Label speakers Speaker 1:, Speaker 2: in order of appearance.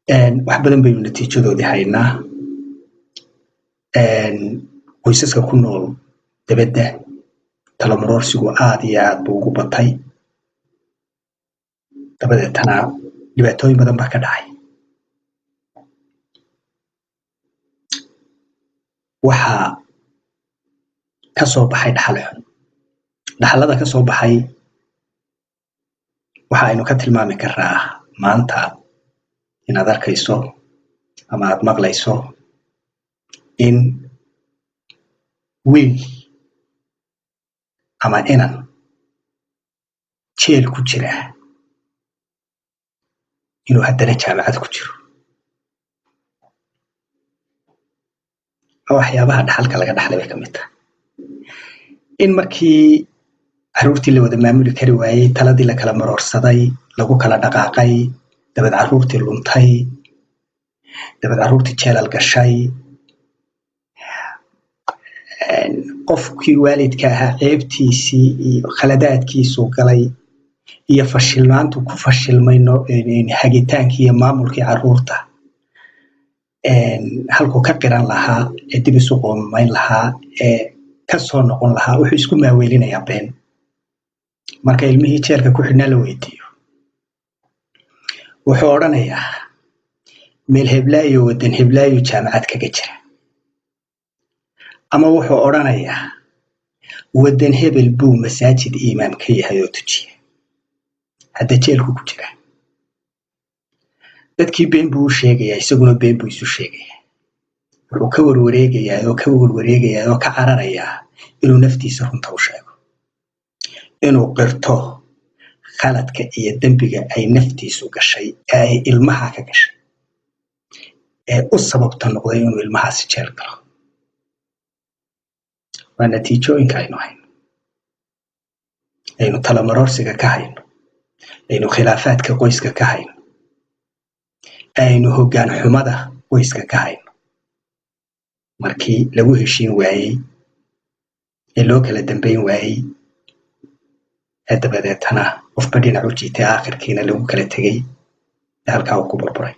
Speaker 1: Wax badan baynu natiijadoodii haynaa. Qoysaska ku nool debedda talamaroorsigu aad iyo aad buu ugu batay, dabadeetana dhibaatooyin badan baa ka dhacay. Waxaa ka soo baxay dhaxal xun. Dhaxallada ka soo baxay waxa aynu ka tilmaami karaa maanta inaad arkayso ama aad maqlayso in wiil ama inan jeel ku jira inuu haddana jaamacad ku jiro. Waxyaabaha dhaxalka laga dhaxlay bay ka mid tahay in markii carruurtii la wada maamuli kari waayey, taladii la kala maroorsaday, lagu kala dhaqaaqay, dabad carruurtii luntay, dabad carruurtii jeelal gashay, qofkii waalidka ahaa ceebtiisii iyo khaladaadkiisuu galay iyo fashilmaantu ku fashilmay hagitaankii iyo maamulkii carruurta, halkuu ka qiran lahaa ee dib isu qoomayn lahaa ee ka soo noqon lahaa, wuxuu isku maaweelinayaa been. Marka ilmihii jeelka ku xidhnaa la weydiiyo, wuxuu odhanayaa meel heblaayo, waddan heblaayo jaamacad kaga jira, ama wuxuu odhanayaa waddan hebel buu masaajid imaam ka yahay oo tujiya, hadda jeelku ku jira. Dadkii been buu u sheegayaa, isaguna been buu isu sheegayaa. Wuxuu ka warwareegayaa oo ka warwareegayaa oo ka cararayaa inuu naftiisa runta u sheego, inuu qirto khaladka iyo dembiga ay naftiisu gashay ee ay ilmaha ka gashay ee u sababta noqday inuu ilmahaasi jeel galo. Waa natiijooyinka aynu hayno, aynu talamaroorsiga ka hayno, aynu khilaafaadka qoyska ka hayno, aynu hoggaan xumada qoyska ka hayno. Markii lagu heshiin waayey ee loo kala dambayn waayey ee dabadeetana qofba dhinac u jiitay, aakhirkiina lagu kala tegey ee halkaa uu ku burburay.